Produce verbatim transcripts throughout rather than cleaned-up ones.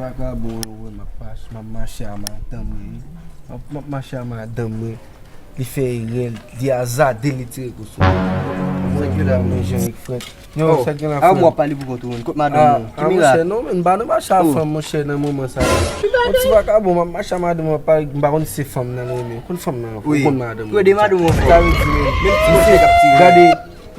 Vakabon, yo wè m ap mache, m ap mache a madanm mwen. M ap, m ap mache a madanm mwen. Li fè erè, li azade, li tire kou sou mwen. Mwen ki la mwen jan ek frèt. Yo, sa gen la frèt. A w ap pale pou kont ou menm. Kot madanm ou? Ki mirak? Monchè, non, men m pa nan mache a fanm, monchè, nan moman sa a. Yon ti vakabon, m ap mache a madanm mwen, m pa konn si se fanm nan l renmen. Konn fanm nan, ou konn madanm mwen. Wi. Rede madanm ou ankò. Sa vle di, men, men ti misye k ap tire. Gade,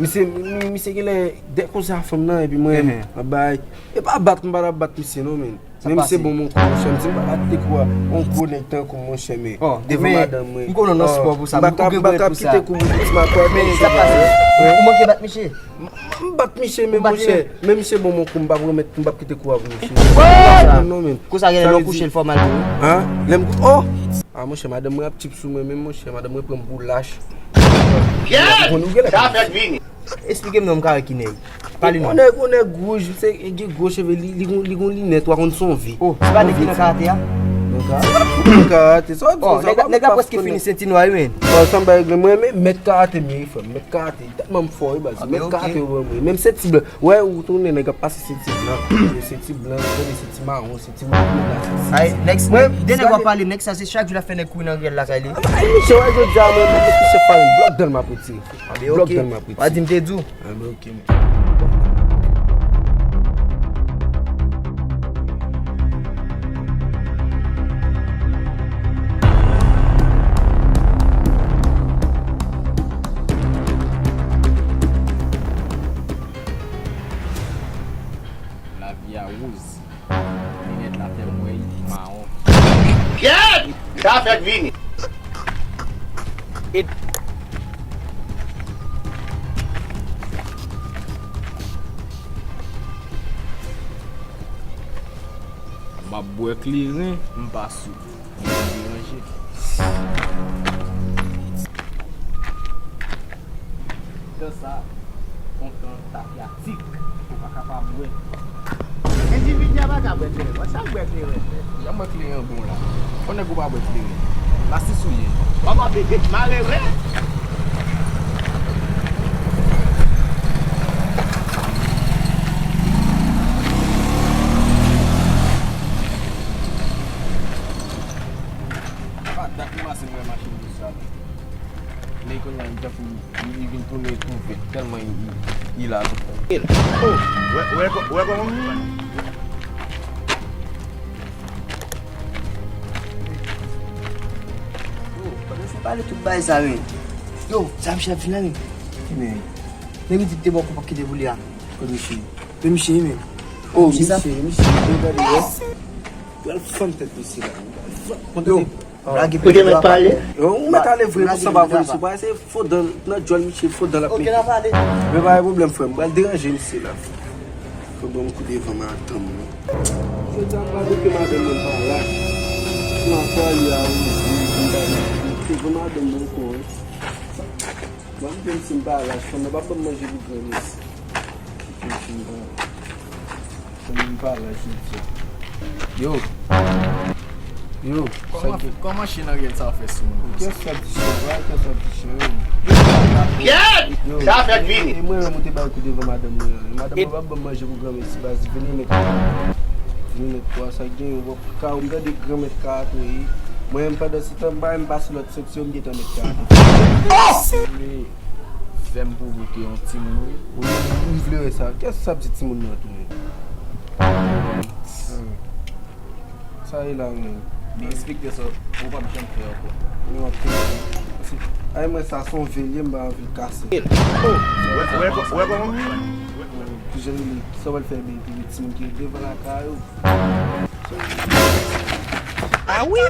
misye, mi-, misye genlè dèk konsa fanm nan, epi mwen, m ap bay. E pa bat, m pa t ap bat misye, non, men. Men misye bon mon kou, monchè. M di m pa ka kite kou a yon gwo nèg tankou m, monchè, men devan madanm mwen. M konnen w nan spò pou sa, m konnen w gen brèt pou sa. M pa ka kite kou pou ti makòy, men sa pase. Ou manke bat misye? M bat misye, men monchè, men misye bon mon kou, m p ap remèt, m p ap kite kou a pou misye. Non, men. Konsa, genlè lè w kouche l fè w mal tou. Hein? Lè m, oh! Ah, monchè, madanm mwen ap tchip sou mwen, men monchè, madanm mwen pran m pou lach. Ou konn ou genlè. Sa fèt vini. Esplike m non, m ka wè ki nèg. Pale non. Yon nèg, yon nèg wouj, se, gen gwo cheve, li, li gon, li gon linèt, w a konn se yon vi. Oh, se pa nèg ki nan karate a? Nan karate? Nan karate, sa w di konsa, nèg la prèske fini senti nwa wi, men. Bon, sa m bay regle, mwen, men mèt karate m ye, frè m, mèt karate, tèlman m fò wi, baz, mèt karate yo ban mwen, menm senti blan, wè, ou tounen nèg ap pase senti blan, senti blan, senti mawon, senti wout la, senti. Ay, nèg, de nèg w ap pale, nèg sa, se chak jou l ap fè nèg kouri nan riyèl lakay li. Ay, misye, wè, jodi a, mwen, mwen, mwen, misye farin, blòk dan l m ap retire. Anben, oke. Blòk dan m ap retire. Wa di m te di w. Anben, oke, men. Lavi a woz. Linèt la fè m wè l mawon. Kèt! Sa fèk vini. E m ap bwè kleren, m pa sou. Mwen deranje. Tan sa, kontan tapyatik, ou pa ka pa bwè. Endividi a pa ka bwè kleren. Mwen sa bwè kleren. Jan bwè kleren bon la. Fò nèg ou pa bwè kleren. Masis ou ye. Kòman pitit malere? Apa dat m pase m wè machin sa. Men kounye a, li tankou li, li vin tounen tou vèt, tèlman li, li, li la lontan. Oh, wè, wè kò-, wè kòman. Yo, pandan se pale tout bagay sa, men. Yo, sa misye ap vin la, men. Ki men? Men li di te bò kou p ap kite pou li a. Kot misye? Men misye, men. Oh, misye, misye, yo gade, wè. Pral fann tèt misye la. Pral fann. Yo. Ou te mèt pale. Yo, ou mèt ale vre, nou sanba vre, se pa se fo dan nan djòl misye, fo dan l ap mete. Ok, n ap ale. Men pa gen pwoblèm, frè m, m pral deranje misye la. Fò ban m kou devan madanm mwen. Jodi a m pa doke madanm mwen pa la. Si m a pale a, ou di m pa doke devan madanm mwen ankò, wi. Ban m di m si m pa la, fanm nan p ap ban m manje pou granmesi. Kite m si m pa la. Fanm nan pa la jodi a. Yo. Yo, sa gen? Kòman, kòman chen nan riyèl sa fè sou moun konsa? Kiyès sa di chen? Wè, kiyès sa di chen? Yo. Kèt! Yo. Sa fèk vini. E mwen menm ou te bay kou devan madanm mwen an. Madanm mwen p ap ban m manje pou granmesi baz. Vini met. Vini met kwa sa gen yo. Ka ou m tande granmèt ka atouye. Mwen menm pandan se tan m pa menm pase lòt seksyon m gentan met ka atouye. Vle fè m pwovoke yon timoun wi. Ou, ou vle wè sa? Kiyès sa ap di timoun nan tounen? Sa ye la menm. Men enspektè sa, ou p ap janm fè ankò. Mwen ap fè. Ay mwen sa se yon ve l ye, m pa anvi l kase. Wè, wè, wè kòman? Kijan li, sa w al fè byen pou timoun ki devan lakay ou. Ah wi.